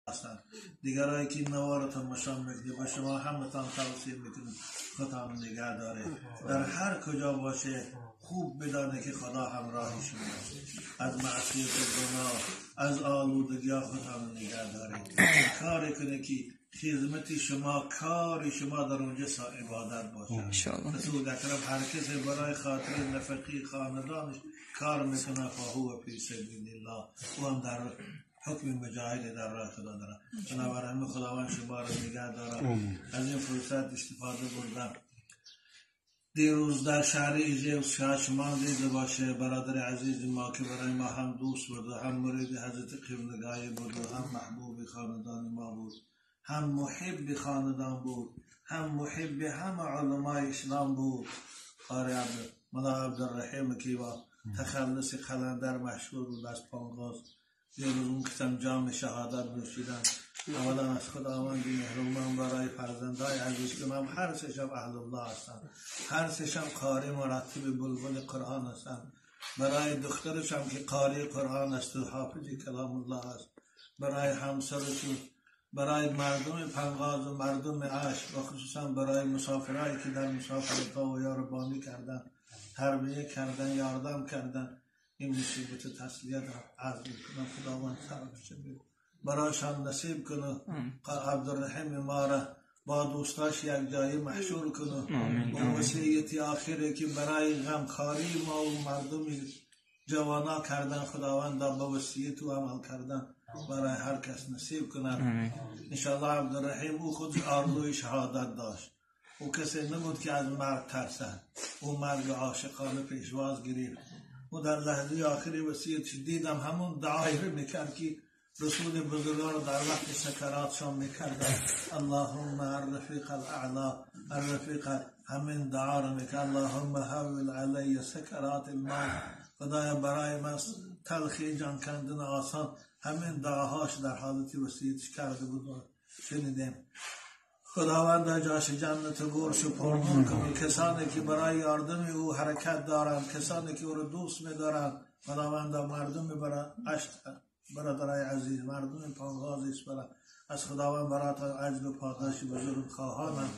هستند. دیگرایی که این نوار را تماشا میکنید، به شما همتان توصیه میکنیم خودتان نگه داره. در هر کجا باشه خوب بدانه که خدا همراه شماست. از معصیت و گناه، از آلودگی خودتان نگه داره. کاری کنه که خدمت شما، کار شما در اونجا عبادت باشه. انشاءالله. رسول اکرم هر کسی برای خاطر نفقی خاندانش کار میکنه فهو فی سبیل الله، او هم در حکم مجاهد در راه خدا داره. بنابراین خداوند شما را نگه داره. از این فرصت استفاده بردم. دیروز در شهر ایزه شما دیده باشه برادر عزیز ما که برای ما هم دوست بود و هم مرید حضرت قبلگاهی بود و هم محبوب خاندان ما بود، هم محب خاندان بود، هم محب همه علمای اسلام بود. قاری ملا عبدالرحیم که با تخلص قلندر مشهور بود از پانگاز، دیروز اون کتم جام شهادت نوشیدن. اولا از خداوند مهربان برای فرزندای عزیز کنم، هر سه شب اهل الله هستند، هر سه شب قاری مرتب بلبل قرآن هستند. برای دخترش هم که قاری قرآن است و حافظ کلام الله است، برای همسرش، برای مردم پنغاز و مردم عشق و خصوصا برای مسافرایی که در مسافرت‌ها و یاربانی کردن، تربیه کردن، یاردم کردن، این مصیبت تسلیت عرض میکنم. خداوند صبرش بده، برایشان نصیب کنه. عبدالرحیم ما را با دوستاش یک جایی محشور کنه. و وصیت آخری که برای غمخواری ما و مردم جوانا کردن، خداوند با وصیت و عمل کردن برای هر کس نصیب کند. انشاءالله عبدالرحیم او خود آرزوی شهادت داشت، او کسی نبود که از مرگ ترسد، او مرگ عاشقانه پیشواز گرفت. او در لحظه آخری وصیت دیدم همون دعایی رو میکرد که رسول بزرگوار در وقت سکراتشان میکردن، اللهم الرفیق الاعلا الرفیق، همین دعا رو میکرد، اللهم حول علی سکرات الموت، خدایا برای من تلخی جان کندن آسان. همین دعاهاش در حالت وصیتش کرده بود. شنیدیم خداوند جاش جنت گورش و پرنور کنه. کسانی که برای یاردم او حرکت دارند، کسانی که او رو دوست می‌دارند، خداوند مردم برای عشق برادرای عزیز، مردم پانغاز است، از خداوند براتان اجر و پاداش بزرگ خواهانم.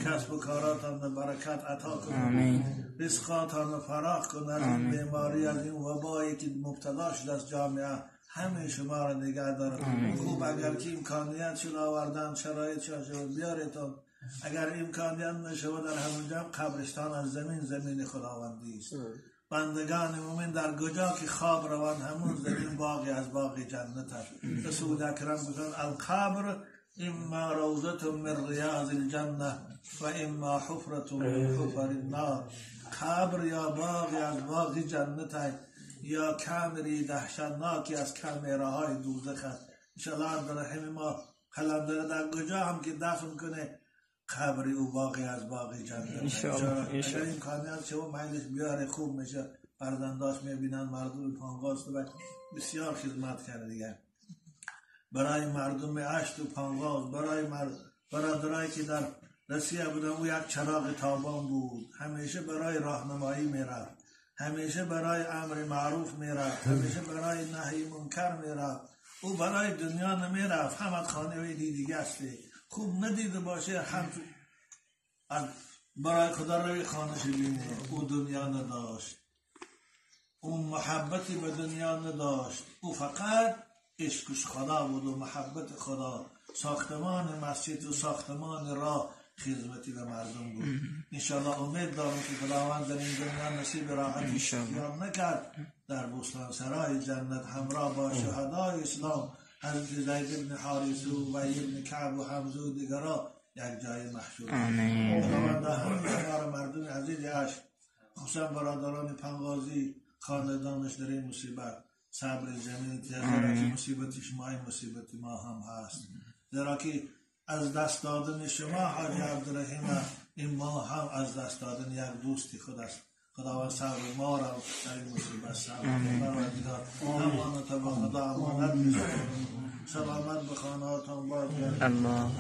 کسب و کاراتان برکت عطا کنه، رزقاتان فراخ کنه. از این بیماری، از این وبایی که مبتلا شده از جامعه، همه شما را نگه داره. خوب اگر که امکانیت شد آوردن، شرایط شد بیاریتون، اگر امکانیت نشود در همونجا قبرستان از زمین، زمین خداوندی است. بندگان مومن در کجا که خواب روند همون زمین باغی از باغ جنت است. رسول اکرم گفتند القبر اما روضة من ریاض الجنه و اما حفرة من حفر النار. قبر یا باغی از باغ جنت است یا کمری دهشتناکی از کمرهای دوزخ است. انشاءالله عبدالرحیم ما قلندر در کجا هم که دفن کنه قبر او باقی از باقی جنت. اگر امکانیت شما میلش بیاره خوب میشه، فرزنداش میبینن، مردم پانگاز و بسیار خدمت کرده دیگه برای مردم عشت و پانگاز، برای برادرایی که در روسیه بودن، او یک چراغ تابان بود، همیشه برای راهنمایی میرفت، همیشه برای امر معروف میرفت، همیشه برای نهی منکر میرفت. او برای دنیا نمیرفت، هم از خانه دیگه است. خوب ندیده باشه هم برای خدا روی خانه بینه. او دنیا نداشت، او محبتی به دنیا نداشت، او فقط عشقش خدا بود و محبت خدا. ساختمان مسجد و ساختمان راه خدمتی به مردم بود. انشاءالله امید دارم که خداوند در این دنیا نصیب راحت اختیار نکرد، در بستان سرای جنت همراه با شهدای اسلام حضرت زید بن حارثه و ابی بن کعب و حمزه و دیگرا یک جای محشور. خداوند همه شما را مردم عزیز عشق، خصوصا برادران پنغازی، خاندانش در این مصیبت صبر جمیل، زیرا که مصیبت شما این مصیبت ما هم هست، زیرا که از دست دادن شما حاجی عبدالرحیم این ما هم از دست دادن یک دوستی خود است. خداوند صبر ما را در این مصیبت صبر پروردگار امانت با خدا امانت می‌سپاریم. سلامت به خانه‌هاتان بازگردید. الله.